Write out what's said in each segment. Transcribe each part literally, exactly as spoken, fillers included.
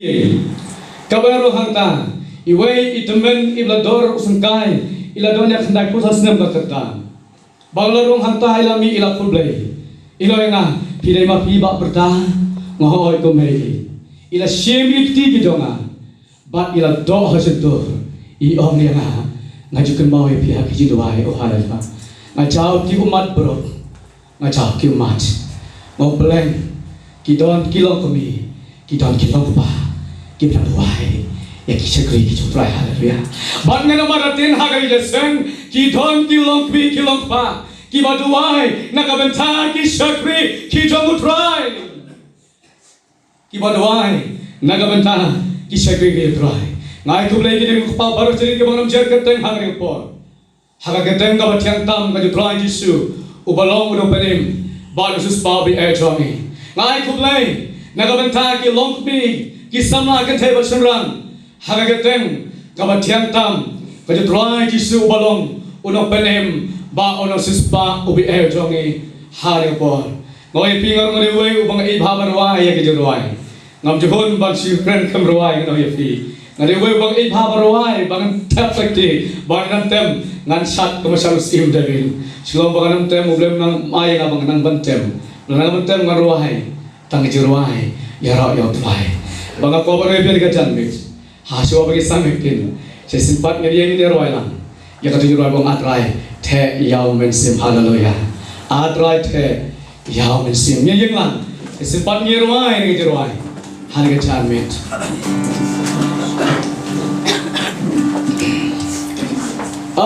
Kaba rung hangta, iwei i tymmen iba la dor u syngkai, i la don ïa khyndai phew saw snem ka rta. Ba la rung hangta i la mih i la khublei. I la ong ïa nga, phi dei ma phi Bah Pyrta, nga hoi kum mei. I la shim ïa ki kti ki jong nga. Bad i la doh ha shyntur. I ong ïa nga, nga ju kynmaw ïa phi ha ki jingduwai, oh haleluya. Nga jaw ki ummat baroh. Nga jaw ki ummat. Nga ong Blei, ki don ki longkmie, ki don ki longkpa kiba dang duwai ïa ki shakri ki jong U Trai, haleluya. Bad ngan ong martin ha kane ka seng, ki don ki longkmie ki longkpa kiba duwai na ka bynta ki shakri ki jong U Trai. Kiba duwai na ka bynta ki shakri ki jong U Trai. Nga ai khublei ïa ki kpa baroh shi kaba ngam jer kyrteng ha kane ka por. Ha ka kyrteng kaba thiang tam ka jong U Trai Jisu, uba long u nongpynim bad u siewspah uba ïeit jong ngi. Nga ai khublei na ka bynta ki longkmie, ki samla kynthei bad shynrang. Ha ka kyrteng kaba thiang tam ka jong U Trai Jisu uba long u nongpynim bad u nongsiewspah uba ïeit jong ngi ha kane ka por. Nga ong ïa phi nga ruh nga dei uwei uba nga ïeit bha ban rwai ïa ki jingrwai. Ngam ju hun ban shu kren kem rwai, nga ong ïa phi. Nga dei uwei uba nga ïeit bha ban rwai, ba ngan tep lynti, ba ngan tem, ngan shat kum u Syiem David. Shu long ba ngan tem, U Blei un nang ai ïa nga ba ngan nang ban tem. Ba ngan nang ban tem ngan rwai tang ki jingrwai ïaroh ïa U Blei. Ba nga kwah ban ïa phi ka janmiet. Ha shuwa ba ngi sangeh kin, sa shisien pat ngin ïeng ngin ïarwai lang ïa kata ka jingrwai ba ong A Trai, theh ïa U Mynsiem. Haleluya. A Trai, theh ïa U Mynsiem. Ngin ïeng lang, sa shisien pat ngin ïarwai ïa kata ka jingrwai ha kane ka janmiet. A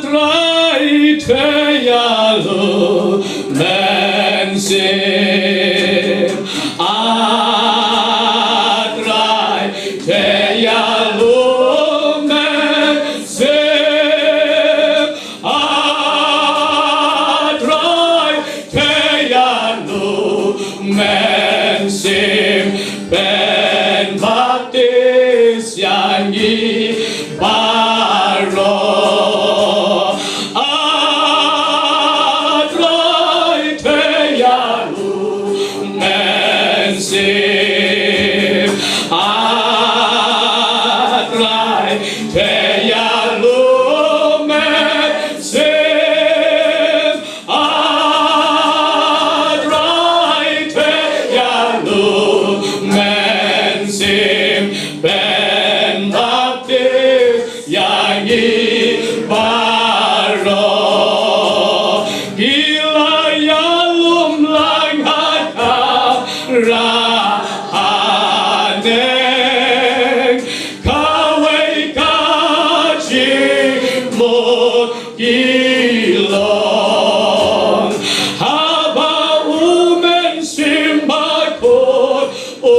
Trai, theh ïa U Mynsiem. A Trai, theh ïa U Mynsiem. A Trai, theh ïa U Mynsiem. Pynbaptis ïa ngi baroh. A Trai, theh ïa U Mynsiem. A Trai, theh ïa U Mynsiem. A Trai, theh ïa U Mynsiem. Pynbaptis ïa ngi baroh. Ki la ïalum lang ha ka rahneng, kawei ka jingmut ki long. Haba U Mynsiem Bakhuid u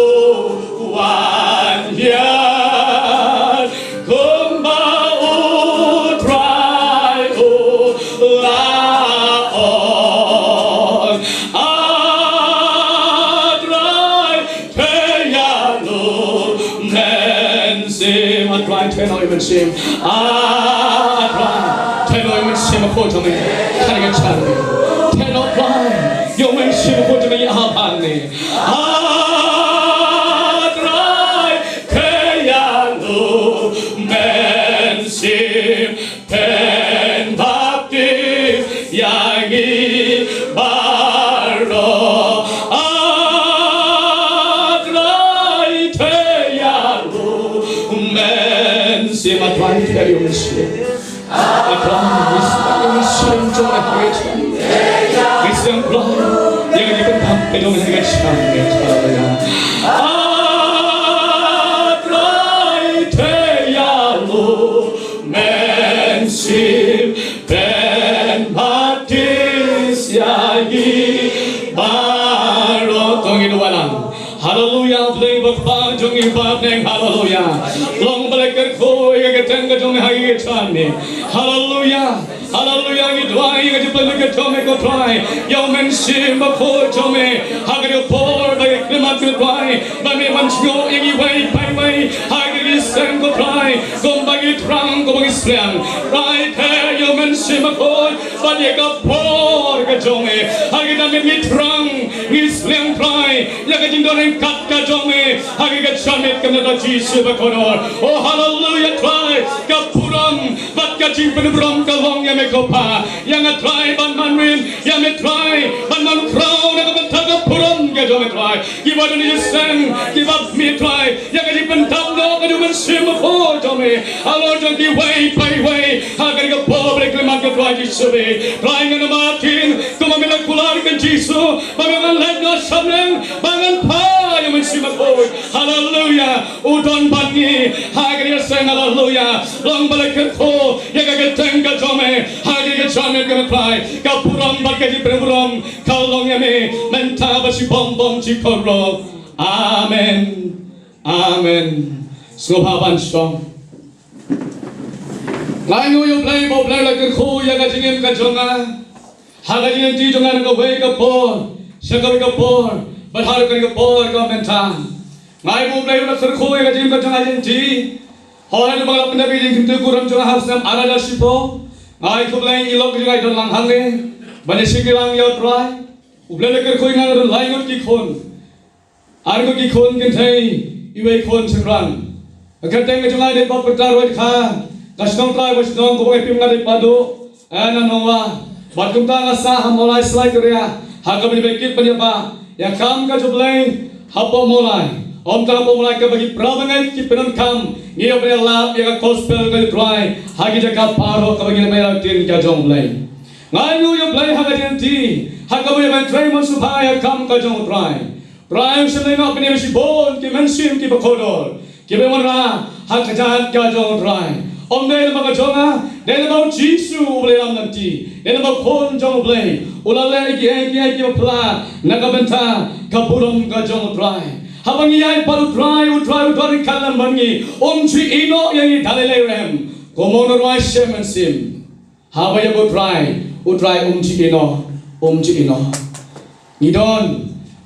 wan hiar, kumba U Trai u la ong. A Trai, theh ïa U Mynsiem. A Trai, theh noh ïa U Mynsiem. A Trai, theh noh ïa U Mynsiem Bakhuid jong me ha kane ka janmiet. Theh noh, Trai, ïa U Mynsiem Bakhuid jong me ha kane. A Trai, theh ïa U Mynsiem. Pynbaptis ïa ngi baroh. A Trai, theh ïa U Mynsiem. A Trai, theh ïa U Mynsiem. A Trai, theh ïa U Mynsiem jong ngi. Mynsiem Trai, ïa ngi pynbaptis jong ngi. Haleluya. A Trai, theh ïa U Mynsiem. Pynbaptis ïa ngi baroh. To ngin wan lang. Haleluya, Blei Kpa jong ngi ba ha bneng, haleluya. Long ba la kyrkhu ïa ka kyrteng ka jong me ha ïa ka janmiet. Haleluya. Haleluya, ngi duwai ïa ka jingpynlong ka jong me ko Trai. Ïa U Mynsiem Bakhuid jong me ha ka por ba ngi khlem ïa U Trai. Ba me ban sngewthuh ïa ngi wei pa wei ha ka seng ko Trai. Kumba ngi thrang, kumba ngi sliang. Trai, theh ïa U Mynsiem Bakhuid ban ïa ka por ka jong me. Ha kane ka miet ngi thrang, ngi sliang Trai ïa ka jingdon ryngkat ka jong me. Shamit ka mnata Jisu bakordor. Oh, haleluya, Trai. Ka burom bad ka jingpynburom ka long ïa me ko Pa. Ïa nga Trai ban mane, ïa me Trai ban mane khraw na ka bynta ka burom ka jong me Trai. Kiba don ïaseng, kiba mih Trai ïa ka jingpynthame ka jong u Mynsiem Bakhuid jong me halor jong kiwei pa iwei. Ha kane ka por ba ngi kyrmen ka Trai Jisu me. Trai ngan ym ïaid kumba me la kular ka Jisu. Ba me ngan leit noh sha bneng ba ngan phah ïa u Mynsiem Bakhuid. Haleluya. U don bad ngi ha kane ka seng, haleluya. Long ba la kyrkhu ïa ka kyrteng ka jong me ha kane ka janmiet ko Trai. Ka burom bad ka jingpynburom ka long ïa me mynta bad shibun bun jingkoit ruh. Amen. Amen. Sngewbha ban shong. Nga ainguh ïa U Blei ba U Blei u la kyrkhu ïa ka jingim ka jong nga. Ha ka jingim jong nga na kawei ka por sha kawei ka por, bad ha kane ka por ka mynta. Nga ai ba U Blei u la kyrkhu ïa ka jingim ka jong nga ïa lynti. Hooid, ha kaba nga la pyndep ïa ka jingkyntu kurim jong nga ha u snem ar hajar shiphew, nga ai khublei ïa i lok jong nga i don lang hangne ban ïa shakri lang ïa U Trai. U Blei u la kyrkhu ïa nga, nga don lai ngut ki khun. Ar ngut ki khun kynthei, iwei khun shynrang. Ka kyrteng ka jong nga dei Bah Pyrta Roy Dkhar, ka shnong trai ba shnong, kaba ngi pynmih nga dei Bah Duh, eh, na Nongwa. Bad kumta nga sah ha Mawlai Salai Kria ha kaba ngi kit ban ïa ba ïa kam ka jong U Blei hapoh Mawlai. Ym tang hapoh Mawlai, kaba ngi para bangeit ki pyndonkam, ngi ïoh ban ïalap ïa ka gospel ka jong U Trai ha ki jaka baroh kaba ngi leh ïa ka ktien ka jong U Blei. Nga ainguh ïa U Blei ha ka jingïaid lynti ha kaba ïa ban trei mon sngewbha ïa kam ka jong U Trai. Trai u sngewbha ban ïa shibun ki mynsiem kiba kordor kiba wanrah ha ka kjat ka jong U Trai. Ym dei lem bad ka jong nga, dei lem bad U Jisu U Blei lam lynti, dei lem bad u Khun jong U Blei. U la leh ïa kiei kiei kiba phylla na ka bynta ka burom ka jong U Trai. Haba ngi ïaid bad U Trai, U Trai u don ryngkat lem bad ngi. Um ju ïehnoh ïa ngi da lei lei ruh em. Kumno ngi rwai shem mynsiem. Haba ïa U Trai, U Trai um ju ïehnoh, um ju ïehnoh. Ngi don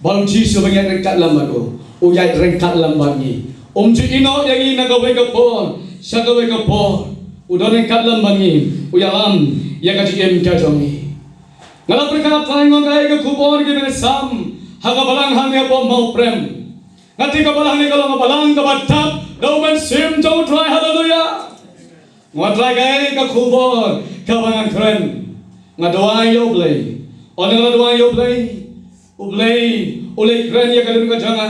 bad U Jisu ba ngi ïaid ryngkat lem bad u, u ïaid ryngkat lem bad ngi. Um ju ïehnoh ïa ngi na kawei ka por sha kawei ka por. U don ryngkat lem bad ngi, u ïalam ïa ka jingim ka jong ngi. Nga la pyrkhat, Trai, nga ong kaei ka khubor kiba ngi sam ha ka balang hangne hapoh Mawprem. Nga tip ka balang hangne ka long ka balang kaba dap da u Mynsiem jong U Trai. Haleluya. Nga trai kaei ka khubor kaba ngan kren. Nga duwai ïa U Blei. Ynda nga la duwai ïa U Blei, U Blei u leit kren ïa ka dohnud ka jong nga.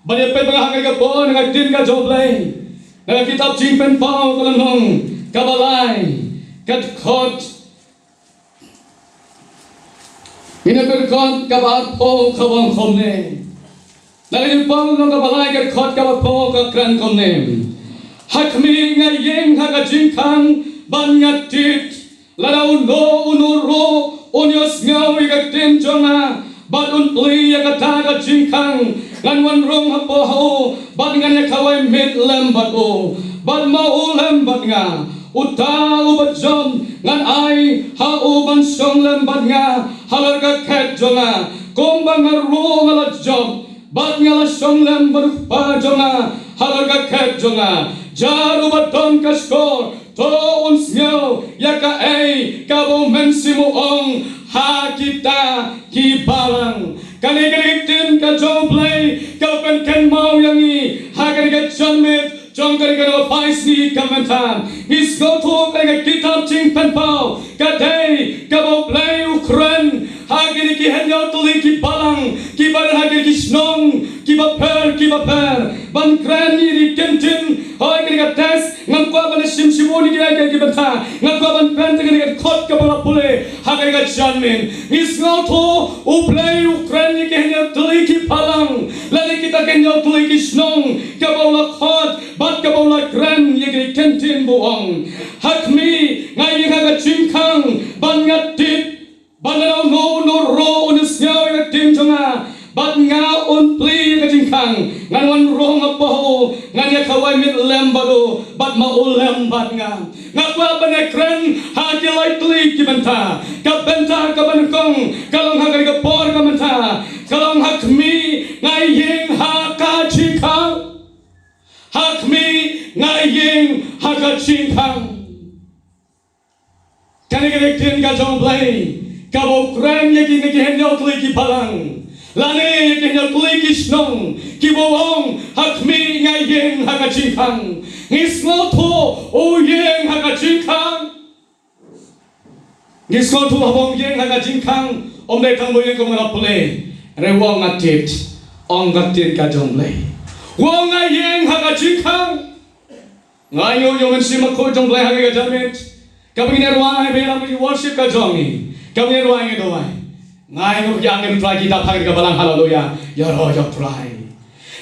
Bad ïa peit ba nga ha kane ka por na ka ktien ka jong U Blei, na ka kitab Jingpynpaw ka lynnong kaba lai, ka dkhot Ngin ïa pyrkhat kaba arphew kaba ong kumne. Na ka Jingpynpaw lynnong kaba lai ka dkhot kaba arphew ka kren kumne. Ha khmih, nga ïeng ha ka jingkhang bad nga tied. Lada uno uno ruh un ïohsngew ïa ka ktien jong nga bad un plie ïa kata ka jingkhang, ngan wan rung hapoh ha u bad ngan ïa kawei miet lem bad u, bad ma u lem bad nga. Uta uba jop ngan ai ha u ban shong lem bad nga halor ka khet jong nga, kumba nga ruh nga la jop bad nga la shong lem bad u Kpa jong nga halor ka khet jong nga. Jar uba don ka shkor, to un sngew ïa kaei kaba u Mynsiem u ong ha kita ki balang. Kane ka dei ka ktien ka jong U Blei kaba pynkynmaw ïa ngi ha kane ka janmiet jong kane ka phai sngi ka mynta. Ngi sngewthuh kane ka kitab Jingpynpaw ka dei kaba U Blei u kren ha kine ki hynñiew tylli ki balang kiba don ha kine ki shnong kiba pher kiba pher, ban kren ïa kine ki ktien. Hooid, kane ka text ngam kwah ban shim shibun ïa kine ki bynta, nga kwah ban kren tang ïa kane ka dkhot kaba la pule ha kane ka janmiet. Ngi sngewthuh U Blei u kren ïa ki hynñiew tylli ki balang lane kita ki hynñiew tylli ki shnong kaba u la khot bad kaba u la kren ïa kine ki ktien ba u ong. Ha khmih, nga ïeng ha ka jingkhang bad nga tied. Bad lada uno uno ruh un ïohsngew ïa ka ktien jong nga bad nga un plie ïa ka jingkhang, ngan wan rung hapoh ha u, ngan ïa kawei miet lem bad u bad ma u lem bad nga. Nga kwah ban ïa kren ha ki lai tylli ki bynta. Ka bynta kaba nyngkong ka long ha kane ka por ka mynta, ka long ha khmih, nga ïeng ha ka jingkhang. Ha khmih, nga ïeng ha ka jingkhang. Kane ka dei ka ktien ka jong U Blei kaba u kren ïa kine ki hynñiew tylli ki balang lane ïa ki hynñiew tylli ki shnong kiba u ong, ha khmih Ïeng ha ka jingkhang. Ngi sngewthuh u ïeng ha ka jingkhang. Ngi sngewthuh haba u ïeng ha ka jingkhang, um dei tang ba u ïeng kum u la pule. Hynrei u ong nga tied, ong ka ktien ka jong U Blei. U ong nga ïeng ha ka jingkhang. Nga ïoh ïa u Mynsiem Bakhuid jong U Blei ha ka jingmut. Kaba ngi ïa rwai ba ïalam ïa ka worship ka jong ngi. Kaba ngi ïa rwai ngi duwai. Nga ïoh ïa ngi Trai ki da phang ka balang, haleluya. Ïaroh ïa U Trai.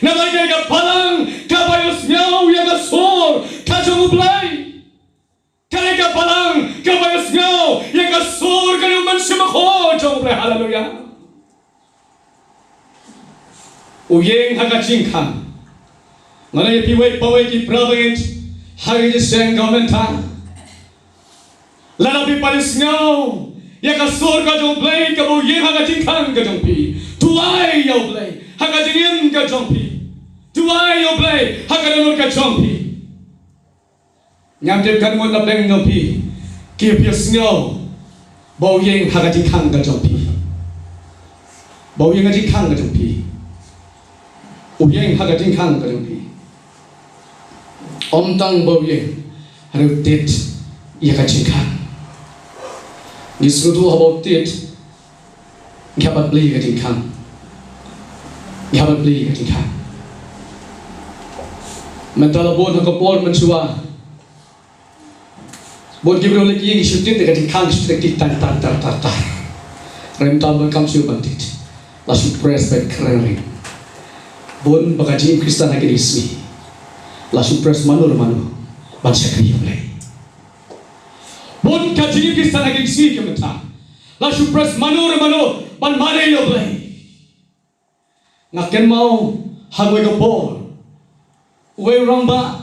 Namar ka balang kaba ïohsngew ïa ka sur ka jong U Blei. Ka dei ka balang kaba ïohsngew ïa ka sur ka jong u Mynsiem Bakhuid jong U Blei, haleluya. U ïeng ha ka jingkhang. Nga ong ïa phi wei pa wei ki para bangeit ha ka jingïaseng ka mynta. Lada phi pyrshang ïa ka sur ka jong U Blei kaba u ïeng ha ka jingkhang ka jong phi. Duwai ïa U Blei ha ka jingim ka jong phi. Duwai ïa U Blei ha ka dohnud ka jong phi. Ngam tip kan ngut na pdeng jong phi ki pyrshang ba u ïeng ha ka jingkhang ka jong phi. Ba u ïeng ha ka jingkhang ka jong phi. U ïeng ha ka jingkhang ka jong phi. Ym tang ba u ïeng, hynrei u tied ïa ka jingkhang. Ngi sngewthuh haba u tied, ngi hap ban plie ïa ka jingkhang. Ngi hap ban plie ïa ka jingkhang. Mynta la bun ha ka por mynshuwa. Bun ki briew leit ïing ki shu tied ïa ka jingkhang, ki shu tied tang tang tang tang tang. Hynrei mynta bun kam shu ban tied. La shu press ban kren ring. Bun ba ka jingim Khristan ha kine ki sngi. La shu press mano re mano ban shakri ïa U Blei. Bun ka jingim Khristan ha kine ki sngi ki mynta. La shu press mano re mano ban mane ïa U Blei. Nga kynmaw ha kawei ka por, uwei u rangbah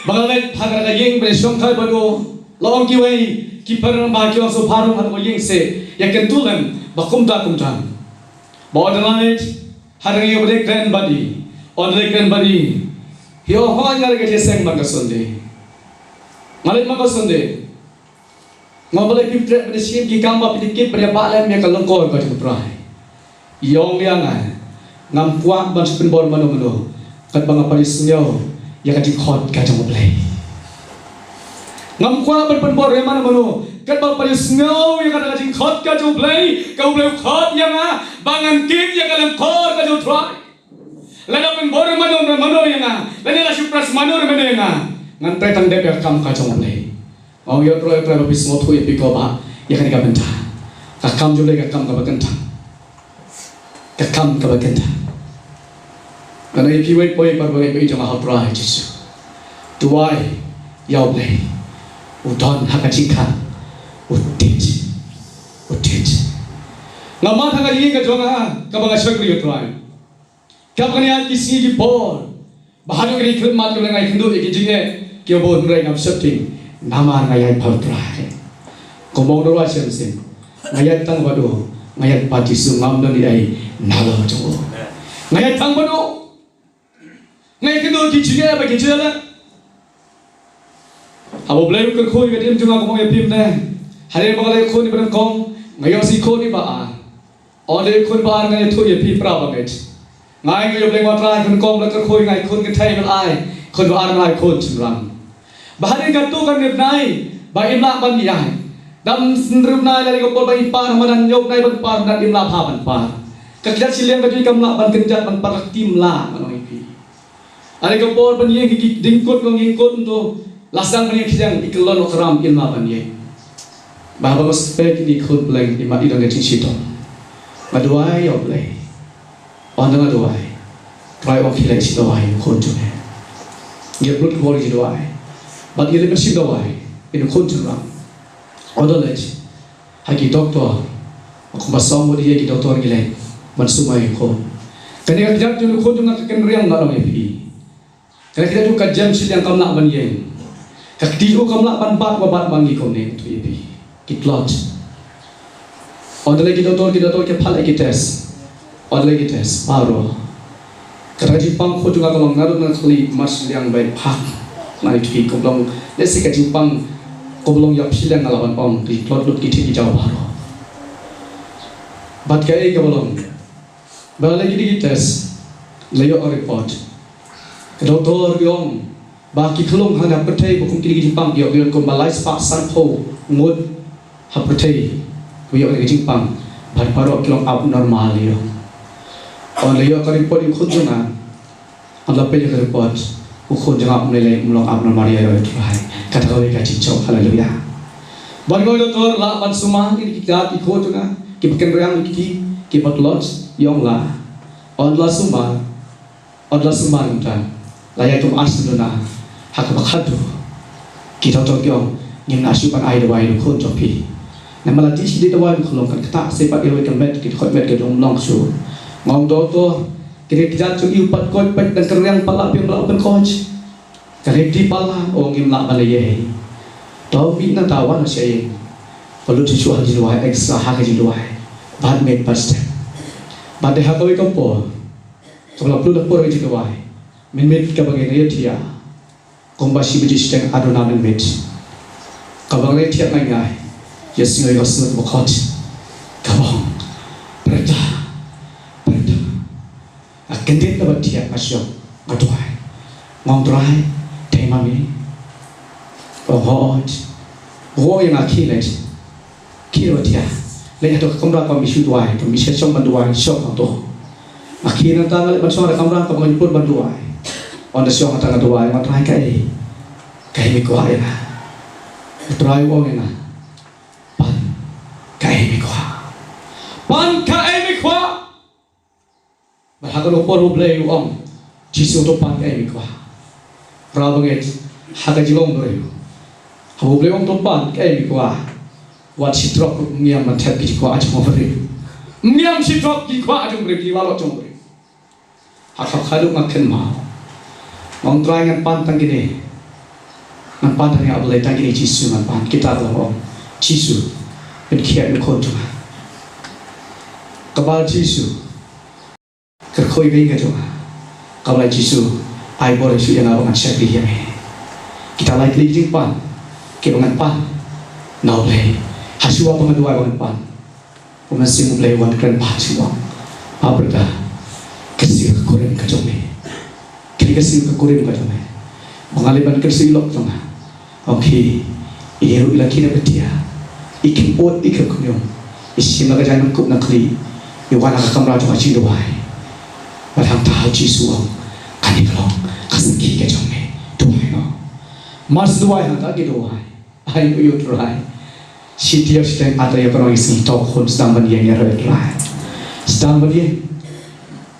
ba nga leit ha ka ïing ban ïashongkai bad u, la ong kiwei ki para rangbah ki ong, sngewbha rung ha ka ïing se ïa kyntu lem ba kumta kumta. Ba ynda la leit ha ka ïing ba dei kren bad i, ynda dei kren bad i, hi ong, hooid nga leit ka jingïaseng man ka Sunday. Nga leit man ka Sunday. Nga balei phi treh ban ïashim ki kam ba phi kit ban ïabah lem ïa ka lyngkor ka jong U Trai? I ong ïa nga, ngam kwah ban shu pynbor mano mano katba nga pyrshang ïa ka jingkhot ka jong U Blei. Ngam kwah ban pynbor ïa mano mano katba nga pyrshang ïa ka jingkhot ka jong U Blei, ka U Blei u khot ïa nga ba ngan kit ïa ka lyngkor ka jong U Trai. Lada pynbor mano mano ïa nga, lada la shu press mano mano ïa nga, ngan trei tang dep ïa ka kam ka jong U Blei. Ong ïa U Trai, U Trai ba phi sngewthuh ïa phi ko Bah ïa kane ka bynta. Ka kam jong U Blei ka kam kaba kyntang. Ka kam kaba kyntang. Ngan ong ïa phi wei pa wei para bangeit jong nga ha U Trai Jisu. Duwai ïa U Blei. U don ha ka jingkhang. U tied. U tied. Nga mad ha ka ïing ka jong nga kaba nga shakri ïa U Trai. Kaba nga ïaid ki sngi ki por. Ba haduh kine ki khlieh mat ki ba nga ïakynduh ïa ki jingeh kiba bun, hynrei ngam sheptieng namar nga ïaid bad U Trai. Kumba ong u nongïalam shisien, nga ïaid tang bad u, nga ïaid bad Jisu, ngam don ei ei nalor jong u. Nga ïaid tang bad u. Nga ïakynduh ïa ki jingeh bad ki jingleh. Haba U Blei u kyrkhu ïa ka jingim jong nga, kumba ong ïa phi mynne, hadien ba nga la ïoh khun iba nyngkong, nga ïoh sa i khun iba ar. Ynda i khun ba ar, nga ïathuh ïa phi para bangeit, nga ai nguh ïa U Blei, nga ong Trai, khun kong ba la kyrkhu ïa nga, i khun kynthei ba la ai, khun ba ar nga ai khun shynrang. Ba hadien katto katne bnai ba im lah ban ïaid, dang hynriew bnai la dei ka por ba i par ha madan, hynñiew bnai ban par ha madan, im lah bha ban par. Ka kjat shiliang ka jong i kam lah ban kynjat ban par, ka kti im lah, ngan ong ïa phi. Are ka por ban ïeng ki, ki diengkut, ngong diengkut, nto la sdang ban ïeng khliang, i kyllon, i kram im lah ban ïeng. Ba haba nga sngewthuh kine ki khun Blei, i mat i don ka jingshitom. Nga duwai ïa U Blei. Ynda nga duwai, Trai u ong khie leit shim dawai ïa u khun jong me. Ngi ïa bud ka bor jingduwai. Bad ngi leit ban shim dawai ïa u khun jong nga. Ynda leit ha ki doktor, kumba sawdong ngut ïa ki doktor ngi leit ban sumar ïa u khun. Kane ka kjat jong u khun jong nga ka kynriang, ngan ong ïa phi. Kane ka kjat jong u ka jem shiliang, kam lah ban ïeng. Ka kti jong u kam lah ban bat, wa bat ma ngi kumne, ngan ïathuh ïa phi. Ki tlot. Ynda leit ki doktor, ki doktor ki phah leit ki test. Ynda leit ki test baroh. Kata ka jingpang khun jong nga ka long naduh na ka khlieh, mar shiliang bad phak. Ngan ïathuh ïa phi, ka long, lehse ka jingpang ka long ïap shiliang, nga lah ban ong, ki tlot lut ki thied ki jaw baroh. Bad kaei kaba long, ba la leit kine ki test, La ïoh ka report. Ka doktor ka ong ba ki khyllung ha ka pyrthei ba kum kine ki jingpang ki ïoh, ki ïoh kumba lai spah sanphew ngut ha pyrthei. Ki ïoh kine ki jingpang bad baroh ki long abnormal ïoh. Ong la ïoh ka report ïa u khun jong nga. Ong la peit ïa ka report, u khun jong nga um lei lei, um long abnormal ïa u Trai. Kata kawei ka jingjop, haleluya. Bad ka ong doktor lah ban sumar ïa ki kjat ki khun jong nga, kiba kynriang ki, kiba tlot, ïa ong lah. Ong la sumar, ong la sumar mynta. La ïaid kum ar sngi duna ha kaba khadduh. Ki doktor ki ong ngim nang shu ban ai dawai ïa u khun jong phi. Namar lada shu dei dawai ïa u khun long kan ktah se pat ïa kawei ka met, ki dkhot met ka jong um long shuh. Nga ong doktor, kine ki kjat jong i u pat koit pat dang kynriang pat lah phi ong lah u pynkoit. Ka leit dih pat lah, ong ngim lah ban leh ei. To mih nangta wan sha ïing. Ka lut shuh shuh ha ka jingduwai, extra ha ka jingduwai. Bad miet bad step. Bad dei ha kawei ka por kaba la pynlut ha por ka jingduwai. Mynmiet kaba ngi ïa thiah kumba shi baje shiteng ar duna mynmiet. Kaba ngi ïa thiah ngai ngai, ïa sngew ïa ka sngewbha khot kaba ong, Brenda, Brenda. Nga kyndit kaba thiah nga shong, nga duwai. Nga ong Trai, dei ma me? Ong hooid. Ong ïa nga khie leit. Khie leit ba thiah. Leit hato ka kamra kaba me shu duwai, kaba me shu shong ban duwai, shong hangto. Nga khie nangta nga leit ban shong ha ka kamra kaba nga ju put ban duwai. Ong da shong hangta nga duwai, nga Trai kaei? Kaei me kwah ïa nga? U Trai u ong ïa nga, pan kaei me kwah. Pan kaei me kwah. Bad ha kano por U Blei u ong, Jisu to pan kaei me kwah. Para bangeit, ha ka jinglong briew, haba U Blei u ong to pan kaei me kwah, wat shi drop ruh ym ngiam ban thep ki jingkwah jong u briew. Ym ngiam shi drop ki kwah jong u briew, ki lalot jong u briew. Ha ka khadduh nga kynmaw, nga ong Trai ngan pan tang kine. Ngan pan tang ïa U Blei, tang kine Jisu ngan pan. Kita ka la ong, Jisu, pynkhiah ïa u khun jong nga. Kaba Jisu kyrkhu ïa ka ïing ka jong nga. Kaba la Jisu ai bor shuh ïa nga ba ngan shakri ïa me. Kita lai tylli ki jingpan kiba ngan pan na U Blei ha shuwa ba ngan duwai ba ngan pan. U Mynsiem U Blei u wan kren bha shuwa. Ba Brenda, kyrsiew ka kurim ka jong me. Kyrsiew ka kurim ka jong me. Ba nga leit ban kyrsiew ïa i lok jong nga. Okay. I ruh i la khie na ka tiar. I kynnoh i kynnoh. I shim la ka jaiñmynkup na khlieh. I wan ha ka kamra jong ka jingduwai. Bad hangta u Jisu u ong, kane ka long ka sngi ka jong me. Duwai noh. Mar shu duwai hangta ki duwai. Ai u ïoh Trai. Shi taïew shi taïew ar taïew ka long i sngi, to khun sdang ban ïeng ïaroh ïa Trai. Sdang ban ïeng.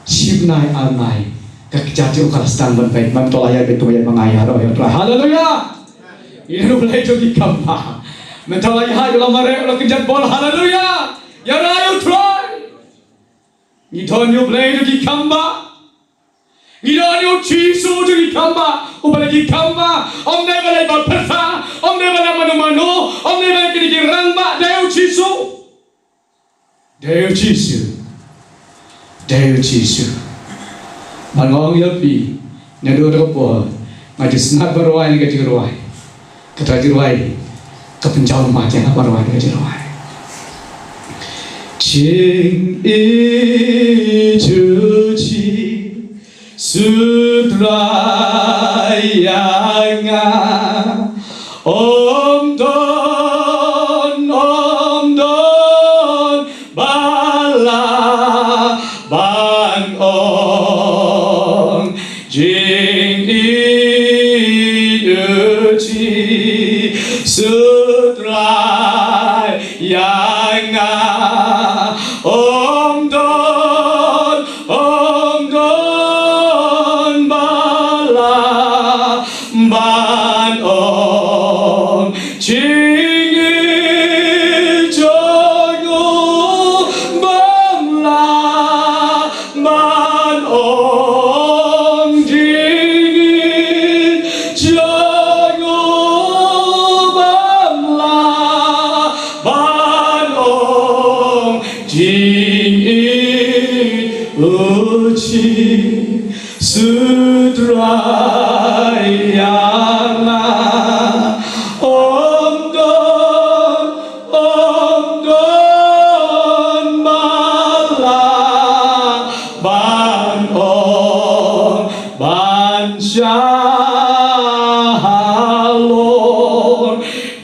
Shi bnai ar bnai. Ka kjat jong u ka la sdang ban beit. Mynta la ïaid beit, to ïaid ma nga ïaroh ïa Trai. Haleluya. Ngi don U Blei jong ki kam bha. Mynta la ïaid, u la mareh, u la kynjat bor. Haleluya. Ïaroh ïa u Trai. Ngi don ïa U Blei jong ki kam bha. Ngi don ïa u Jisu jong ki kam bha. Uba leh ki kam bha. Ym dei ba leh ba pyrsa. Ym dei ba leh mano mano. Ym dei ba leh kine ki rangbah. Dei u Jisu. Dei u Jisu. Dei u Jisu. Bad nga ong ïa phi, naduh kata ka por nga ju sngap ban rwai ïa ka jingrwai. Kata ka jingrwai ka pynjaw mat ïa nga ban rwai ïa ka jingrwai. Jingïeit u Jisu Trai ïa nga. Ym don, ym don ba lah ban ong. Jingïeit u Jisu Trai ïa nga. Ym don, ym don ba lah ban ong. Jingïeit jong u bym lah ban ong. Jingïeit jong u bym lah ban ong. Jingïeit u Jisu Trai ïa nga. Ym don, ym don ba lah ban ong. Shalor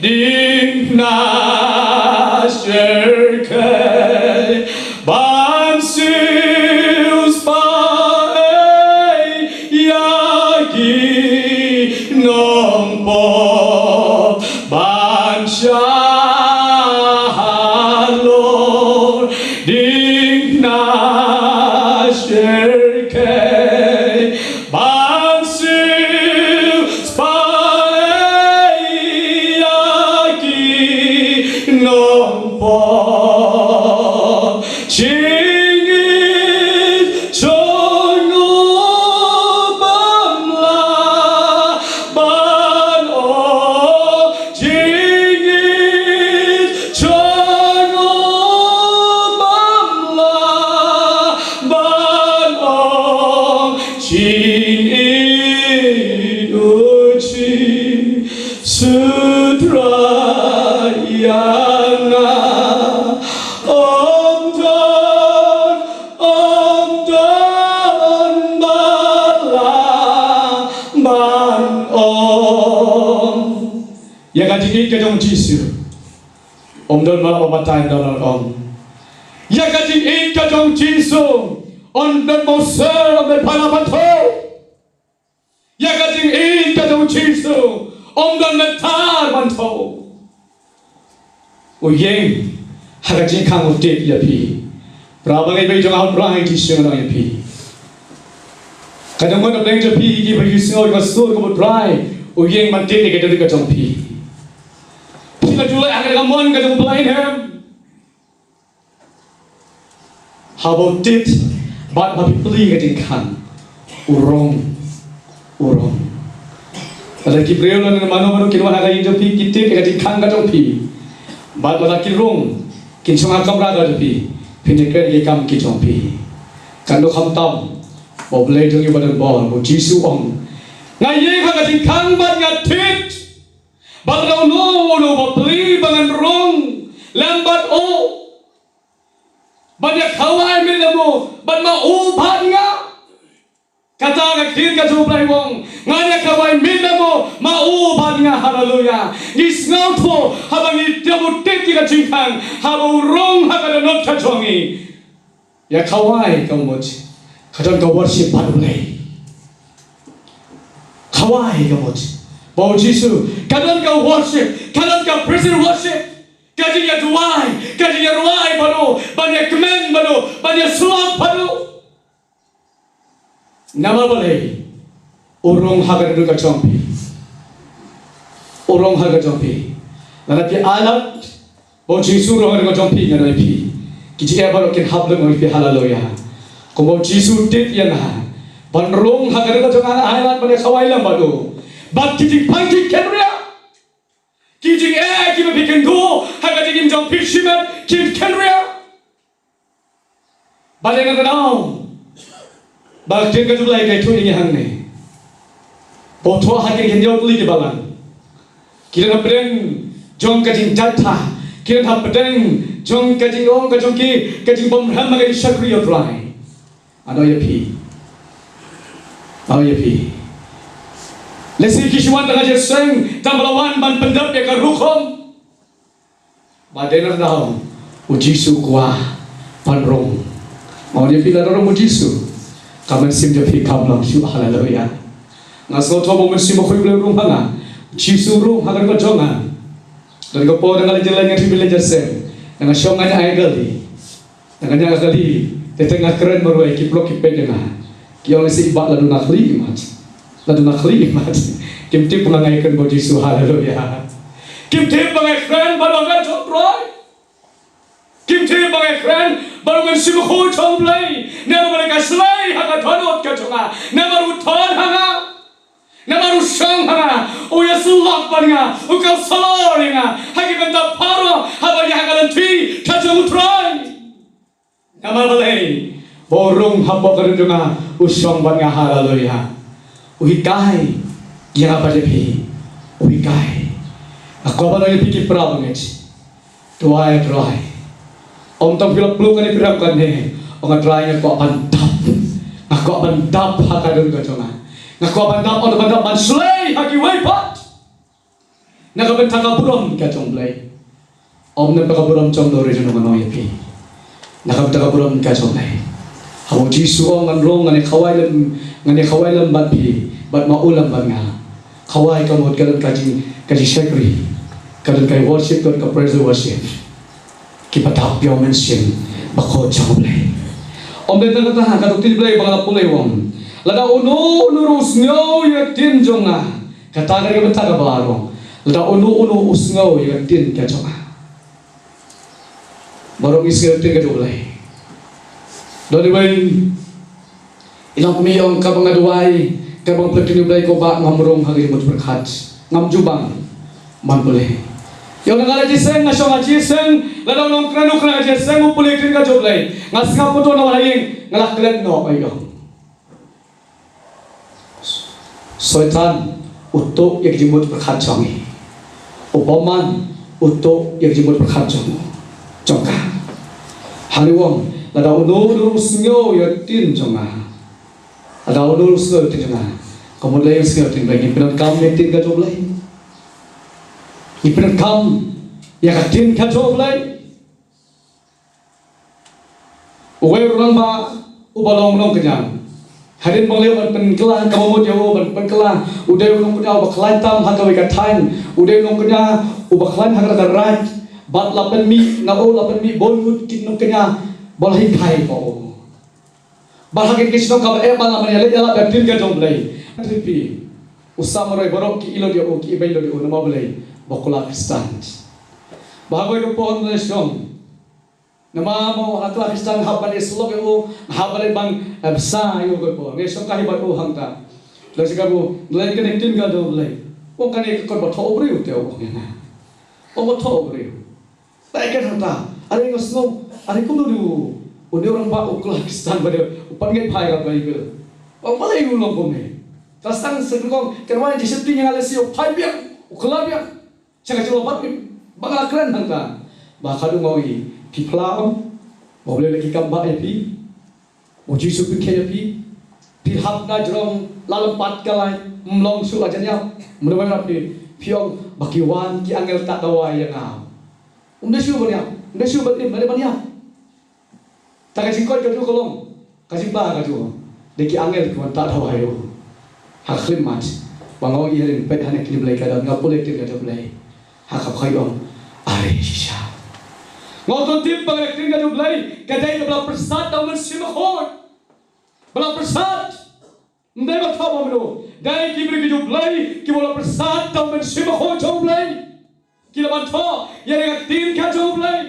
ding na sherke ban sius pa ei ya ki nong po ban shalor ding na sherke ban siu spah ïa ki nongpop. Jingïeit jong u bym lah ban ong, jingïeit jong u bym lah ban ong, jingïeit u Jisu Trai ïa nga. Ym don, ym don ba lah ban ong. Ïa ka jingïeit ka jong u Jisu ym don ba lah ban batai, ym don ba lah ban ong. Ïa ka jingïeit ka jong u Jisu ym don ba u sir, ym don ba lah ban thew. Ïa ka jingïeit ka jong u Jisu ym don ba lah ban thew. U ïeng ha ka jingkhang, u tip ïa phi. Para bangeit jong nga, u Trai Jisu, nga ong ïa phi, ka jingmut U Blei jong phi, ki ba ïohsngew ïa ka sur kaba u Trai, u ïeng ban tip ïa ka dohnud ka jong phi. Phi la ju leh ha ka mon ka jong U Blei ne em? Haba u tip bad ba phi plie ka jingkhang, u rung, u rung. Lada ki briew lane mano mano kin wan ha ka ïing jong phi, ki tip ïa ka jingkhang ka jong phi, bad lada ki rung, kin shong ha kamra ka jong phi, phin ïa kren ïa ki kam ki jong phi. Katno khamtam ba U Blei jong ngi uba donbor, ba u Jisu u ong, nga ïeng ha ka jingkhang bad nga tip ba lada uno uno uba plie ba ngan rung lem bad u, ban ïa khawai miet lem u, bad ma u bad nga. Kata ka ktien ka jong U Blei u ong, ngan ïa khawai miet lem u, ma u bad nga. Haleluya. Ngi sngewthuh haba ngi tip, u tip ïa ka jingkhang, haba u rung ha ka dohnud ka jong ngi. Ïa khawai ka mut ka don ka worship bad U Blei. Khawai ka mut ba u Jisu, ka don ka worship, ka don ka praise and worship. Ka jingïaduwai, ka jingïarwai bad u, ban ïakmen bad u, ban ïasyllok bad u. Namar balei? U rung ha ka dohnud ka jong phi. U rung ha ka jong phi. Lada phi ailad ba u Jisu u rung ha ka dohnud ka jong phi, nga ong ïa phi, ki jingeh baroh kin hap lem, ong ïa phi. Haleluya. Kumba u Jisu u tip ïa nga ban rung ha ka dohnud ka jong nga, nga ailad ban ïa khawai lem bad u, bad ki jingpang ki kynriah, ki jingeh kiba phi kynduh ha ka jingim jong phi shimet kin kynriah. Balei? Nga kynmaw ba ka ktien ka jong U Blei ka ïathuh ïa ngi hangne, ba u thoh ha ki khyndiat tylli ki balang, ki don hapdeng jong ka jingjait tha, ki don hapdeng jong ka jingong ka jong ki, ka jingbymrem ha ka jingshakri ïa u Trai. Nga ong ïa phi, nga ong ïa phi, lehse ki shu wan tang ha jingïaseng, tang ba la wan ban pyndep ïa ka rukom. Ba dei na kata u Jisu u kwah ban rung. Nga ong ïa phi, lada rung u Jisu, ka mynsiem jong phi kam long shuh. Haleluya. Nga sngewthuh ba u Mynsiem Bakhuid u rung ha nga. U Jisu u rung ha ka dohnud ka jong nga. Don ka por nga la jyllei, nga trei bad la jyllei, nga shong, nga ñiah ïa ka kali. Nga ñiah ïa ka kali, te te nga kren marwei, ki paralok ki peit ïa nga. Ki ong, lehse i bah la duna khlieh i mat. La duna khlieh i mat. Kim tip ba nga ïakren bad u Jisu. Haleluya. Kim tip ba nga ïakren bad u Angel jong u Trai. Kim tip ba nga ïakren bad u Mynsiem Bakhuid jong U Blei. Namar ba ka shlei ha ka dohnud ka jong nga, namar u don ha nga, namar u shong ha nga, u ïasyllok bad nga, u counselor ïa nga ha ki bynta baroh, haba ïa ha ka lynti ka jong u Trai. Namar balei? Ba u rung hapoh ka dohnud jong nga, u shong bad nga. Haleluya. U hikai ïa nga bad ïa phi. U hikai. Nga kwah ban ong ïa phi ki para bangeit, duwai, duwai. Ym tang phi la pynlong kane, phi rem kane, ong, nga Trai, nga kwah ban dap. Nga kwah ban dap ha ka dohnud ka jong nga. Nga kwah ban dap, ong ban dap ban shlei ha kiwei pat. Na ka bynta ka burom ka jong U Blei. Ym na ka bynta ka burom jong u, re jong u, nga ong ïa phi. Na ka bynta ka burom ka jong U Blei. Haba u Jisu u ong, ngan rung, ngan ïa khawai lem, ngan ïa khawai lem bad phi, bad ma u lem bad nga. Khawai ka mut ka don ka jing, ka jingshakri, ka don ka worship, ka don ka praise worship. Ki ba dap ïa u mynsiem bakhuid jong U Blei. Ym dei tang kata, ka ktien U Blei ba nga la pule u ong, lada uno uno ruh u sngew ïa ka ktien jong nga. Kata ka dei ka bynta kaba la rung. Lada uno uno u sngew ïa ka ktien ka jong nga. Baroh ngi sngew ïa ka ktien ka jong U Blei. Don iwei i nongmih i ong, kaba nga duwai, kaba nga pule ïa ka ktien U Blei ko Bah, ngam rung ha ka jingmut pyrkhat. Ngam ju bang ban pule. Ïa u, na ka jingïaseng, nga shong ha jingïaseng, lada u nongkren u kren ha jingïaseng, u pule ïa ka ktien ka jong U Blei, nga sngap, u to na wahïing, nga la klet noh, ïa u. Soitan u tuh ïa ka jingmut pyrkhat jong ngi. U bymman u tuh ïa ka jingmut pyrkhat jong, jong ka. Hangne u ong, lada uno uno u sngew ïa ka ktien jong nga. Lada uno uno u sngew ïa ka ktien jong nga. Ka mut lada u sngew ïa ka ktien, ngi pyndonkam ïa ka ktien ka jong U Blei. Ngi pyndonkam ïa ka ktien ka jong U Blei. Uwei u rangbah uba long nongkñia. Hadien ba u la ïoh ban pynkylla kaba mut ïa u, ban pynkylla, u dei u nongkñia uba khlaiñ tam ha kawei ka thaiñ, u dei u nongkñia uba khlaiñ ha kata ka raid. Bad la pynmih na u, la pynmih bun ngut ki nongkñia ba la hikai bha ïa u. Bad ha kane ka shnong kaba eh, ba la mane leh ïa la ka ktien ka jong U Blei. Phi, u Sam Marwei, baroh ki ïeit lut ïa u, ki ibeiñ lut ïa u namar balei? Ba u kular Khristan. Bad ha kawei ka por nga la shong. Namar ba ha kawei ka Khristan hap ban ïasyllok ïa u, hap ban leh ban, eh, bsa ïa u, kawei ka por nga shong ka hi bad u hangta. La shu kyntu, leh kane ka ktien ka jong U Blei. Ong kane ka kot ba thoh u briew te, u ong ïa nga. Ong ba thoh u briew. Ba ïa kata, are nga sngew, are kumno dei u, une u rangbah u kular Khristan ba dei u pat ngeit bha ïa ka Baibl. Ong balei u long kumne. Ka sdang sdang kong, kan wan jingsheptieng ïa nga lehse u phai biang, u kylla biang. Sha ka jingmut ba nga la kren hangta. Ba khadduh nga ong ïa phi, phi la ong ba U Blei u leh ki kam bah ïa phi. U Jisu u pynkhiah ïa phi. Phi hap na jrong la lympat ka light, ym long shuh la jan ïap. Mynta ba phi, phi ong ba ki wan ki angel tad dawai ïa nga. Ym dei shuh ban ïap, ym dei shuh ban im, ym dei ban ïap. Ta ka jingkoit ka jong u ka long, ka jingpla ka jong u, dei ki angel ki wan tad dawai ïa u. Ha ka khyllipmat ba nga ong ïa rin, peit hangne ktien Blei ka don, nga pule ktien ka jong Blei. Ha kaba khaïi ong, are shisha. Nga ong to tip ba ka ktien ka jong Blei ka dei kaba la pyrsad da u Mynsiem Bakhuid. Ba la pyrsad. Ym dei ba thoh ba mano. Dei ki briew ki jong Blei kiba la pyrsad da u Mynsiem Bakhuid jong Blei. Ki la ban thoh ïa ka ktien ka jong Blei.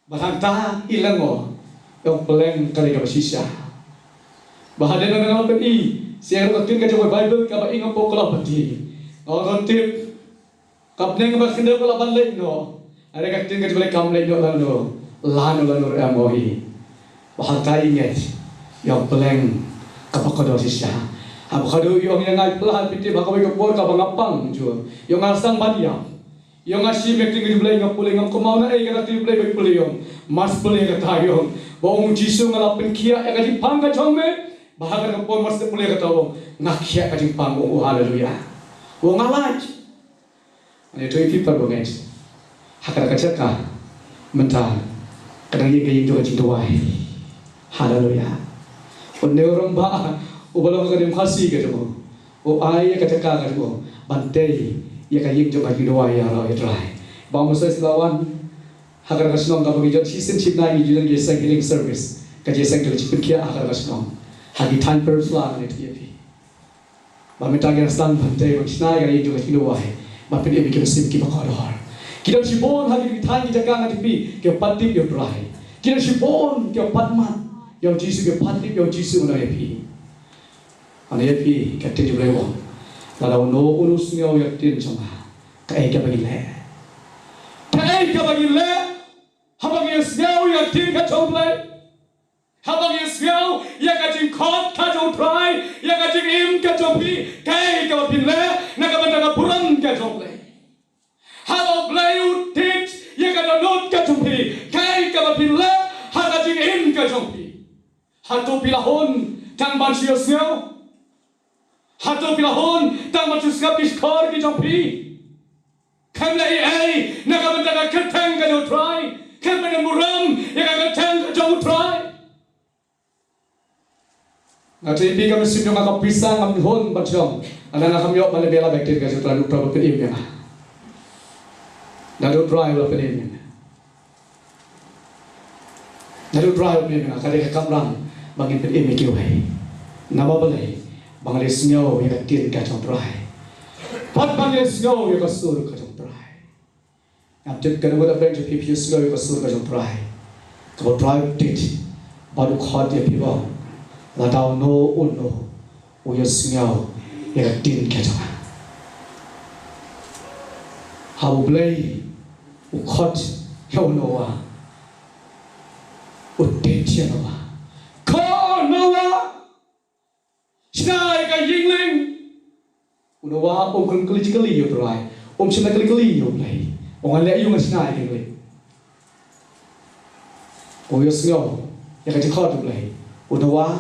Ba hangta i la ong, ïa u pleng ka dei kaba shisha. Ba hadien nang nang la pyni, sha ka ktien ka jong ka Baibl kaba i nga pok la pati. Nga ong tip, ka bneng ba khyndew ka la ban leit noh. Hynrei ka ktien ka jong Blei kam leit noh lano, lano lano ruh em, ong i. Ba hangta i ngeit ïa u pleng kaba kordor shisha. Haba khadduh i ong ïa nga, i pla, phi tip ha kawei ka por kaba nga pang jur, i ong nga sdang ban ïap. Ïa nga shim ïa ka ktien ka jong Blei nga pule, ngam kynmaw na ei, ka ktien Blei ba i pule, ïa nga, mar shu pule kata, ïa nga, ba ong u Jisu, nga la pynkhiah ïa ka jingpang ka jong me. Ba ha kata ka por mar shu pule kata, ong nga khiah ka jingpang, ong u, haleluya. Ong nga lait. Ani to i phi pat ba ngeit. Ha kata ka jaka mynta ka dang ïeng ka ïing jong ka jingduwai. Haleluya. Une u rangbah uba long ka Niam Khasi ka jong u, u ai ïa ka jaka ka jong u ban tei ïa ka ïing jong ka jingduwai ïa u Trai. Ba u Moses la wan ha kata ka shnong kaba ngi jot shisien shibnai ngi ju don ka jingïaseng healing service, ka jingïaseng jong ka jingpynkhiah ha kata ka shnong. Ha ki thaiñ pyrshah ngi ïathuh ïa phi. Ba mynta ngi la sdang ban tei ban shna ïa ka ïing jong ka jingduwai, ba pyni ïa ki mynsiem kiba kordor. Ki don shibun ha ki thaiñ ki jaka, nga tip phi, kiba pat tip ïa u Trai. Ki don shibun kiba pat mad ïa u Jisu, kiba pat tip ïa u Jisu, nga ong ïa phi. Nga ong ïa phi, ka ktien jong U Blei u ong, lada uno uno u sngew ïa ka ktien jong nga, kaei kaba ngin leh? Kaei kaba ngin leh haba ngi sngew ïa ka ktien ka jong U Blei? Haba ngi sngew ïa ka jingkhot ka jong U Trai, ïa ka jingim ka jong phi, kaei kaba phin leh na ka bynta ka burom ka jong U Blei? Haba U Blei u tip ïa ka dohnud ka jong phi, kaei kaba phin leh ha ka jingim ka jong phi? Hato phi la hun tang ban shu ïohsngew? Hato phi la hun tang ban shu sngap ki shkor ki jong phi? Khlem leh ei ei na ka bynta ka kyrteng ka jong U Trai, khlem pynburom ïa ka kyrteng ka jong U Trai. Nga tip ïa phi ka mynsiem jong nga ka pisa ngam hun ban shong. Nga ngam ïoh ban leh bha ïa ka ktien ka jong U Trai, U Trai u la pynim ïa nga. Nga, U Trai u la pynim ïa nga. Nga, U Trai u la pynim ïa nga, ka dei ka kamram ba ngin pynim ïa kiwei. Namar balei? Ba ngi la ïohsngew ïa ka ktien ka jong U Trai. Bad ba ngi la ïohsngew ïa ka sur ka jong U Trai. Ngam tip kano kano phi, phi ïohsngew ïa ka sur ka jong U Trai. Kaba U Trai u tied bad u khot ïa phi ba lada uno uno u ïohsngew ïa ka ktien ka jong nga. Haba U Blei u khot ïa u Noah, u tied ïa u Noah. Ko Noah, shna ïa ka ïing lieng. U Noah um kylli kylli ïa U Trai. Um shym la kylli kylli ïa U Blei. U ong, ngan leh aïu, ngan shna ïa ka ïing lieng? U ïohsngew ïa ka jingkhot U Blei. U Noah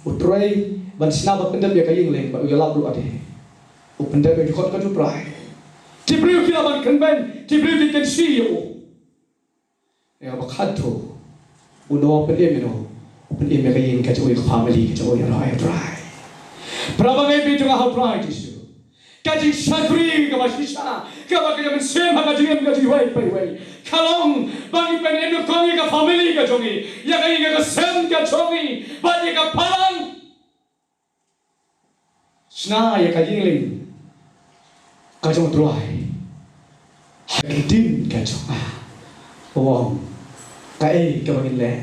u trei ban shna, ban pyndep ïa ka ïing lieng, bad u ïalap ruh ade. U pyndep ïa ka jingkhot ka jong U Trai. Ki briew ki lah ban kynbeiñ, ki briew ki kynshi ïa u. Ïa kaba khatduh, u Noah u pynim ïa u, u pynim ïa ka ïing ka jong u, ïa ka family ka jong u, ïa U Trai. Para bangeit jong nga ha U Trai Jisu, ka jingshakri kaba shisha kaba ngi ïa mynsiem ha ka jingim ka jong iwei pa iwei, ka long ba ngin pynïaid nyngkong ïa ka family ka jong ngi, ïa ka ïing ka sem ka jong ngi, bad ïa ka balang. Shna ïa ka ïing lieng ka jong U Trai ha ka ktien ka jong nga. U ong, kaei kaba ngin leh?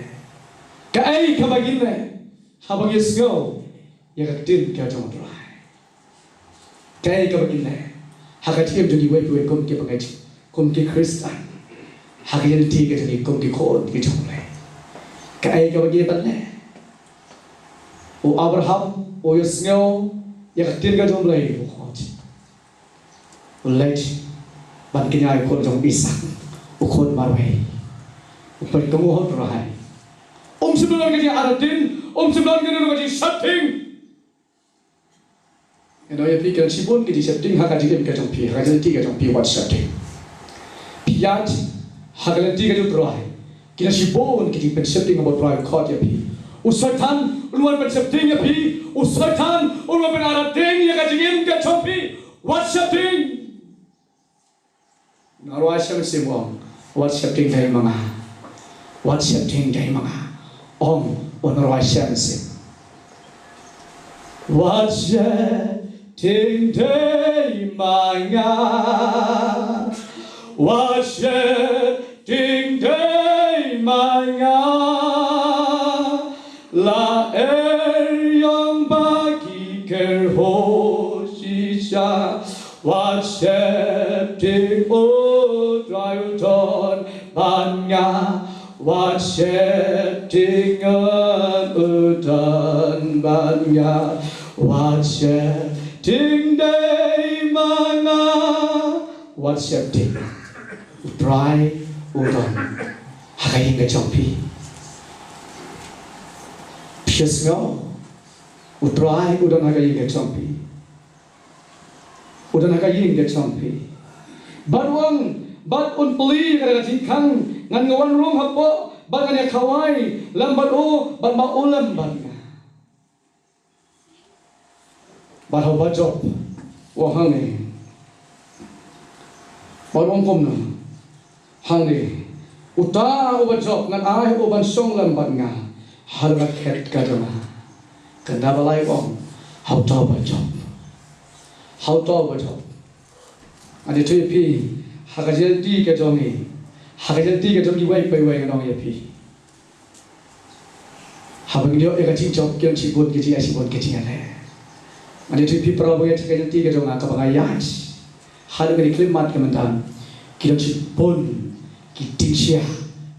Kaei kaba ngin leh haba ngi ïohsngew ïa ka ktien ka jong U Trai? Kaei kaba ngin leh ha ka jingim jong ngi iwei pa iwei kum ki bangeit, kum ki Khristan, ha ka ïing ka sem ka jong ngi kum ki khun ki jong U Blei? Kaei kaba ngi ban leh? U Abraham u ïohsngew ïa ka ktien ka jong U Blei, u khot, u leit ban kñia ïa u khun jong u Isaak, u khun marwei. U pynkohnguh ha U Trai. Um shym don ka jingartatien, um shym don ka jingsheptieng. Nga ong ïa phi, ki don shibun ki jingsheptieng ha ka jingim ka jong phi, ha ka jingim ka jong phi, wat sheptieng. Phi ïaid ha ka lynti ka jong U Trai, ki don shibun ki jingpynsheptieng haba U Trai u khot ïa phi. U Soitan un wan pynsheptieng ïa phi, u Soitan un wan pynartatien ïa ka jingim ka jong phi, wat sheptieng. U nongrwai sem u ong, wat sheptieng dei ma nga. Wat sheptieng dei ma nga, ong u nongrwai sem. Wat sheptieng dei ma nga. Wat sheptieng dei ma nga. La er ïong ba ki kyrhuh shisha. Wat sheptieng, U Trai u don bad nga. Wat sheptieng, u don bad nga. Wat sheptieng dei ma nga. Wat sheptieng, U Trai u don ha ka ïing ka jong phi. Phi sngew? U Trai u don ha ka ïing ka jong phi. U don ha ka ïing ka jong phi. Bad u ong, bad un plie ïa ka jingkhang, ngan ïa wan rung hapoh, bad ngan ïa khawai lem bad u, bad ma u lem bad nga. Bad ha u Bah Job u ong hangne. Bad u ong kumno hangne? Uta u Bah Job ngan ai u ban shong lem bad nga ha ka khet ka jong nga. Kynda ba lai u ong, ha uta u Bah Job. Ha uta u Bah Job. Ngan ïathuh ïa phi, ha ka jingïaid lynti ka jong ngi, ha ka jingïaid lynti ka jong ngi iwei pa iwei, ngan ong ïa phi, haba ngi ïoh ïa ka jingjop, ki don shibun ki jingïaid, shibun ki jingïaleh. Ngan ïathuh ïa phi para bangeit, ha ka jingïaid lynti ka jong nga kaba nga ïaid haduh kane ka khyllipmat ka mynta, ki don shibun ki jingshai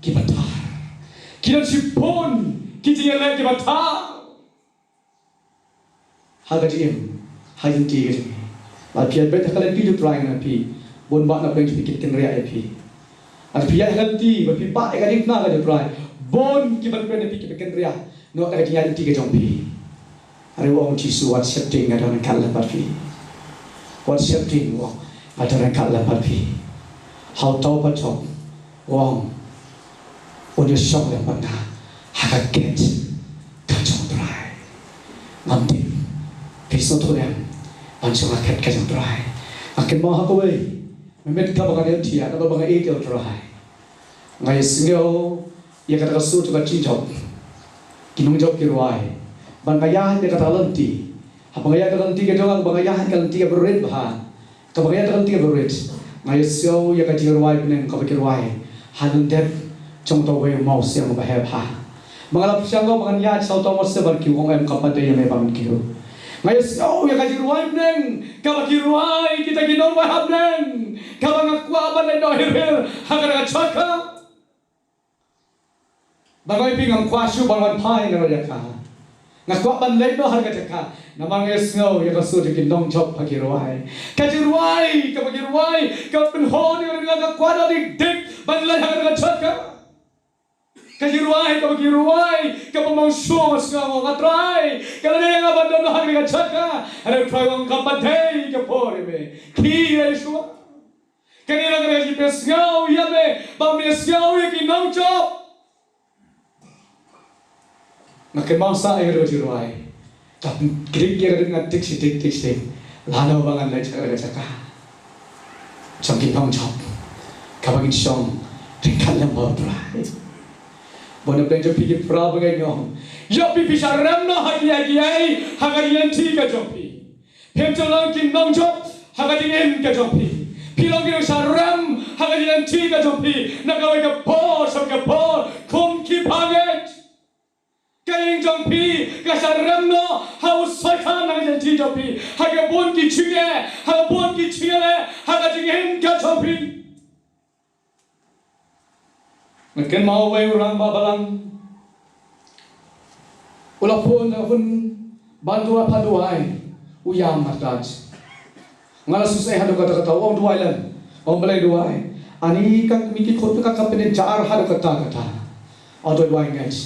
kiba tar. Ki don shibun ki jingïaleh kiba tar ha ka jingim, ha ka jingïaid lynti ka jong ngi. Lada phi ïaid beit ha ka lynti U Trai, ngan ong ïa phi, bun bah na pdeng jong phi kin kynriah ïa phi. Lada phi ïaid ha ka lynti ba phi bah ïa ka diengphna ka jong U Trai, bun kiban kren ïa phi kiba kynriah noh na ka jingïaid lynti ka jong phi. Hynrei u ong Jisu, wat sheptieng, nga don ryngkat lem bad phi. Wat sheptieng, u ong, nga don ryngkat lem bad phi. Ha uta u pathok u ong, un ïashong lem bad nga ha ka gate ka jong U Trai. Ngam tip phi sngewthuh em ban shong ha ka gate ka jong U Trai. Nga kynmaw ha kawei, mynmiet kaba nga ïohthiah, kaba nga ïeit ïa U Trai, nga ïasngew ïa kata ka sur jong ka jingjop, ki nongjop ki rwai. Bad nga ïaid ïa kata ka lynti. Haba nga ïaid ïa ka lynti ka jong nga, ba nga ïaid ïa ka lynti kaba rit bha, kaba nga ïaid ïa ka lynti kaba rit, nga ïasngew ïa ka jingrwai bneng kaba ki rwai ha lyndet jong uta uwei u mawsiang uba heh bha. Ba nga la pyrshang ba ngan ïaid sha uta u mawsiang, bad ki ong, em, kam pat dei ïa me ban kiew. Nga ïasngew ïa ka jingrwai bneng kaba ki rwai kita ki nongrwai ha bneng, kaba nga kwah ban leit noh hir hir ha kata ka jaka. Ba nga ïa phi, ngam kwah shuh ban wan phai na ka jaka. Nga kwah ban leit noh ha ka jaka. Namar nga ïasngew ïa ka sur jong ki nongjop ha ki rwai. Ka jingrwai kaba ki rwai ka pynhun ïa nga, nga kwah noh dik dik ban leit ha ka jaka. Ka jingrwai kaba ki rwai kaba mawsynshar, nga sngew, nga Trai, ka la dei ïa nga ban don noh ha ka jaka. Hynrei Trai u ong, kam pat dei ka por ïa me. Khie ïa Yeshua. Kane la ka dei ka jingpynsngew ïa me, ba me sngew ïa ki nongjop. Nga kynmaw sa ïa ka jingrwai. Ka pynkhih ïa ka rit nga tik shi tik, tik shi tik. Lano ba ngan leit sha ka jaka jong ki nongjop, kaba ngin shong ryngkat lem bad U Trai. Bun na pdeng jong phi ki para bangeit, nga ong, ïoh phi, phi shah rem noh ha kiei kiei ha ka jingïaid lynti ka jong phi. Phim ju long ki nongjop ha ka jingim ka jong phi. Phi long ki nongshah rem ha ka jingïaid lynti ka jong phi. Na kawei ka por sha ka por, kum ki bangeit, ka ïing jong phi ka shah rem noh ha u Soitan ha ka jingïaid lynti jong phi, ha ka bun ki jingeh, ha ka bun ki jingeh ha ka jingim ka jong phi. Nga kynmaw uwei u rangbah balang, u la phone, u la phone ban duwai, pha duwai, u ïam markat. Nga la sngewsih haduh katta katta, u ong, duwai lem. Ong, balei duwai? Ani ka kmie ki khun ka, ka pynjar haduh katta katta. Ong, duwai, duwai, ngeit.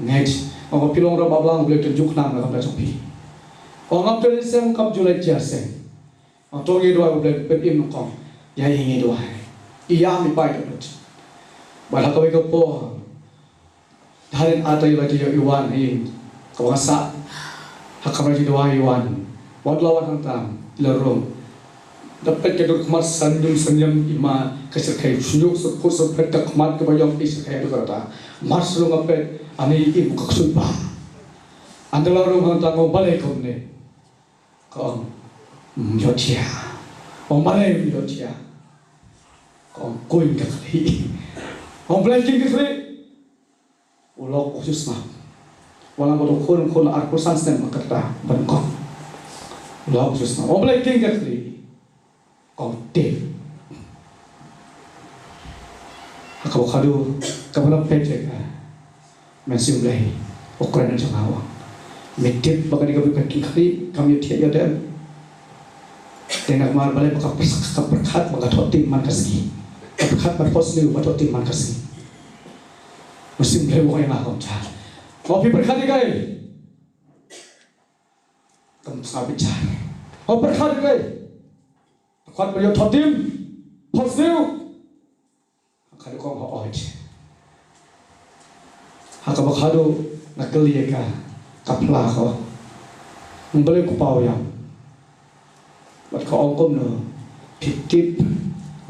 Ngeit. Ong, phi long rangbah balang, U Blei u tynjuh khnang na ka bynta jong phi. Ong, ngam trei seng, kam ju leit jia seng. Ong, to ngi duwai, U Blei u pynim nyngkong ïa ngi, ngi duwai. I ïam, i pai ka lut. Bad ha kawei ka por, hadien ar taïew lai taïew, i wan ha ïing kaba nga sah ha kamra jingduwai, i wan. Wat la wan hangta, i la rung. Da peit ka dur khmat, synñium synñium i ma, ka shyrkhei shñiuh syrphut syrphet, ka khmat kaba ïong i shyrkhei haduh katta. Mar shu rung, nga peit, ani i im ka ksuid bha. Ynda la rung hangta, nga ong, balei kumne? Ka ong, ym ïohthiah. Ong, balei ym ïohthiah? Ka ong, kuiñ ka khlieh. Ong, balei kuiñ ka khlieh? U lok u shu sngap. Wat la bad u khun, khun arphew san snem, ma kata ban kong. U lok u shu sngap. Ong, balei kuiñ ka khlieh? Ka ong, tip. Ha kaba khadduh, kaba la peit ïa ka Mynsiem Blei u kren na jong nga, u ong, me tip ba kane ka bynta ka khlieh, kam ïohthiah ïa u dem. Te namar balei ba ka pyrkhat, ka pyrkhat ba ka thoh tim man ka sngi. Ka pyrkhat ban phohsniew ba thoh tim man ka sngi. Mynsiem Blei u ong ïa nga kumta. Ko, phi pyrkhat ïa kaei? Kam sngap bitar. Ko, pyrkhat ïa kaei? Pyrkhat ba ïoh thoh tim, phohsniew. Khadduh ka ong, hooid. Ha kaba khadduh nga kylli ïa ka, ka phla, ka ong, balei u kpa u ïam? Bad ka ong, kumno phi tip?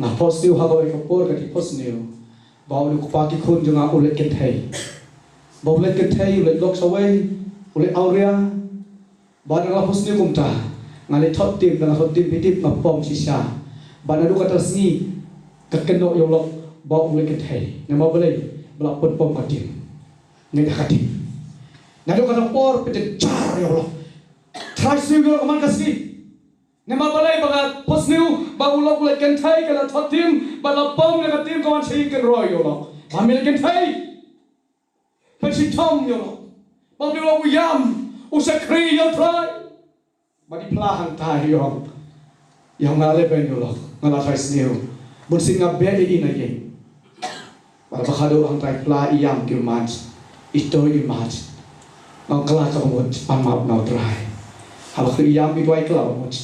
Nga phohsniew ha kawei ka por, ka dei phohsniew ba une u kpa ki khun jong nga u leit kynthei. Ba u leit kynthei, u leit lok shawei, u leit awria. Bad nga la phohsniew kumta, nga leit thoh tim, nga thoh tim, phi tip, nga pom shisha. Bad naduh kata sngi ka kynnoh ïa u lok ba u leit kynthei. Namar balei? Ba la pynpom ka tim. Ngeit ha ka tim. Naduh kata por pynjynjar ïa u lok. Trai sniew ïa u lok man ka sngi. Namar balei? Ba nga phohsniew ba u lok u leit kynthei, ka la thoh tim, bad la pom na ka tim, ka wan sha ïing, kynroh ïa u lok. Ba me leit kynthei. Pynshitom ïa u lok. Ba u lok u ïam, u shakri ïa u Trai. Bad i phla hangta i ong, ïa nga leh beiñ ïa u lok, nga la trai sniew. Bunsien nga beh ïa i na ïing. Bad ba khadduh hangta i phla i ïam ki mat, i to i mat. Nga kylla ka bamut, pan map na u Trai. Haba khlem ïam i duwai kylla bamut.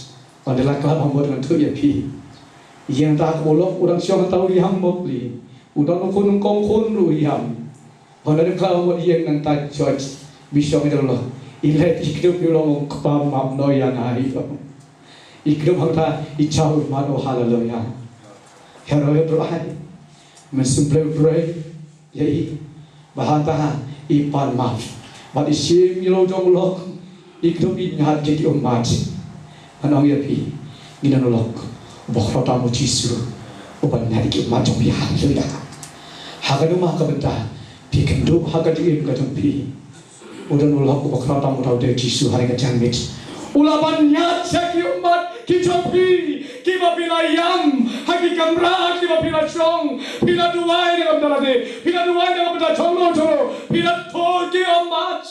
Ynda la kylla bamut ngan ïathuh ïa phi. Ïa kata ka u lok u dang shong hangta u ïam bok li. U don u khun u kong khun ruh u ïam. Ynda dang kylla bamut ïa nangta jot. Bi shong ïa u lok. I leit i kdup ïa u lok, ong kpa map noh ïa nga hi. I kdup hangta i jaw i mat, oh haleluya. Ïaroh ïa u Trai. Mynsiem Blei u briew ïa i. Ba hangta i pan map. Bad i shim ïa la u jong u lok. I kdup i ñiad ïa ki ummat. Ngan ong ïa phi. Ngi don u lok. Uba khlot tam u Jisu. Uba ñiad ïa ki ummat jong phi, haleluya. Ha kano ma ka bynta. Phi kynduh ha ka jingim ka jong phi. U don u lok uba khlot tam uta u dei Jisu ha kane ka janmiet. U la ban ñiad sha ki ummat ki jong phi, kiba phi la ïam ha ki kamra kiba phi la shong, phi la duwai na ka bynta lade, phi la duwai na ka bynta jong no jong no, phi la thoh ki ummat.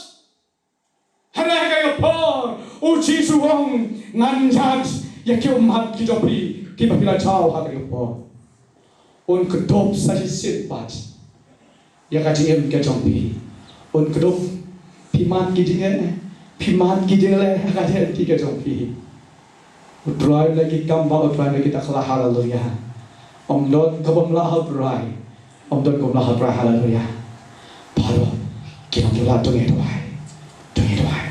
Hynrei ha kane ka por u Jisu u ong, ngan ñiad ïa ki ummat ki jong phi kiba phi la jaw ha kane ka por. Un kdup sa shisien pat ïa ka jingim ka jong phi. Un kdup, phi mad ki jingeh, phi mad ki jingleh ha ka jingim ka jong phi. U Trai u leh ki kam ba, u Trai u leh kita, kylla, haleluya. Ym don kaba ym lah ha u Trai. Ym don kaba ym lah ha u Trai, haleluya. Baroh ki nongïalam to ngin duwai. To ngin duwai.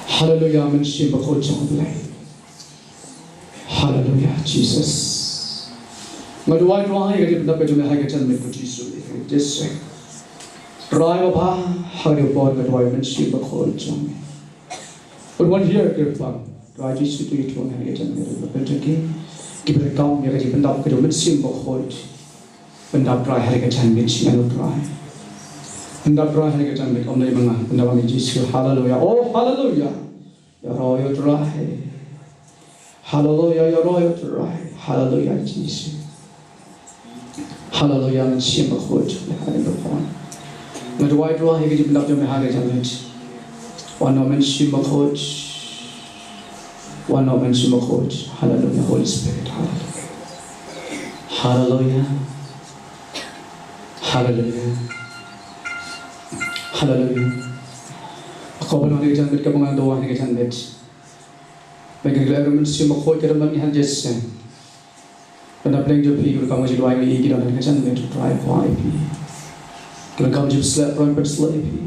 Haleluya, Mynsiem Bakhuid jong U Blei. Haleluya, Jesus. Nga duwai, duwai ïa ka jingpyndap ka jong me ha ka janmiet, ko Jisu. Yes, sir. Trai Baba, ha kane ka por nga duwai, Mynsiem Bakhuid jong me. Pynwan hiar kyrpang, Trai Jisu, to ïathuh ha kane ka janmiet, pynjah ki, kiba donkam ïa ka jingpyndap ka jong Mynsiem Bakhuid. Pyndap, Trai, ha kane ka janmiet, shisha, Trai. Pyndap, Trai, ha kane ka janmiet, ym dei ma nga, pyndap ha me, Jisu. Haleluya. Oh, haleluya. Ïaroh ïa u Trai. Haleluya, ïaroh ïa u Trai. Haleluya, Jisu. Haleluya, Mynsiem Bakhuid. Haleluya. Nga duwai, duwai ïa ka jingpyndap jong me ha kane ka janmiet. Wan noh, Mynsiem Bakhuid. Wan noh, Mynsiem Bakhuid. Haleluya, Holy Spirit. Haleluya. Haleluya. Haleluya. Haleluya. Ko Balang, ha kane ka janmiet, kaba nga duwai ha kane ka janmiet. Ba ka jingduwai jong u Mynsiem Bakhuid ka dang don ha ngi ha jingïaseng. Bad na pdeng jong phi, ka kam ka jingduwai ngi ki don ha kane ka janmiet, Trai, kwah ïa phi. Ka kam jingpynsleh, Trai, pynsleh ïa phi.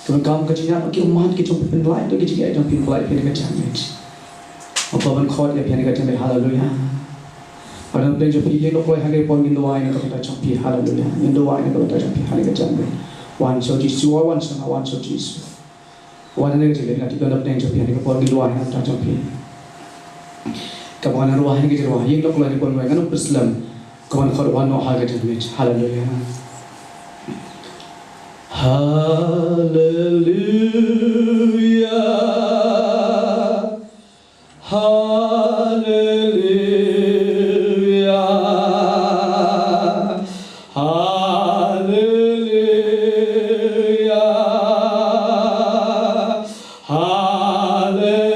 Ka kam ka jingïap ki ummat ki jong phi, pynlait ki jingïap jong phi, pynlait phi ha kane ka janmiet. Ko Balang, khot ïa phi ha kane ka janmiet, haleluya. Bad na pdeng jong phi, ïing noh kloi ha kane ka por, ngin duwai na ka bynta jong phi, haleluya. Ngin duwai na ka bynta jong phi ha kane ka janmiet. Wan sha u Jisu, wan sha nga, wan sha u Jisu. Wan hangne ka jingïaid, nga tip don na pdeng jong phi, hangne ka por ngin duwai na ka bynta jong phi. Kaba ngan duwai hangne ka jingduwai, ïing noh kloi, hangne ka por ngan ym pynslem. Kaba ngan khot, wan noh ha ka jingmut. Haleluya. Haleluya. Haleluya. Haleluya. Haleluya.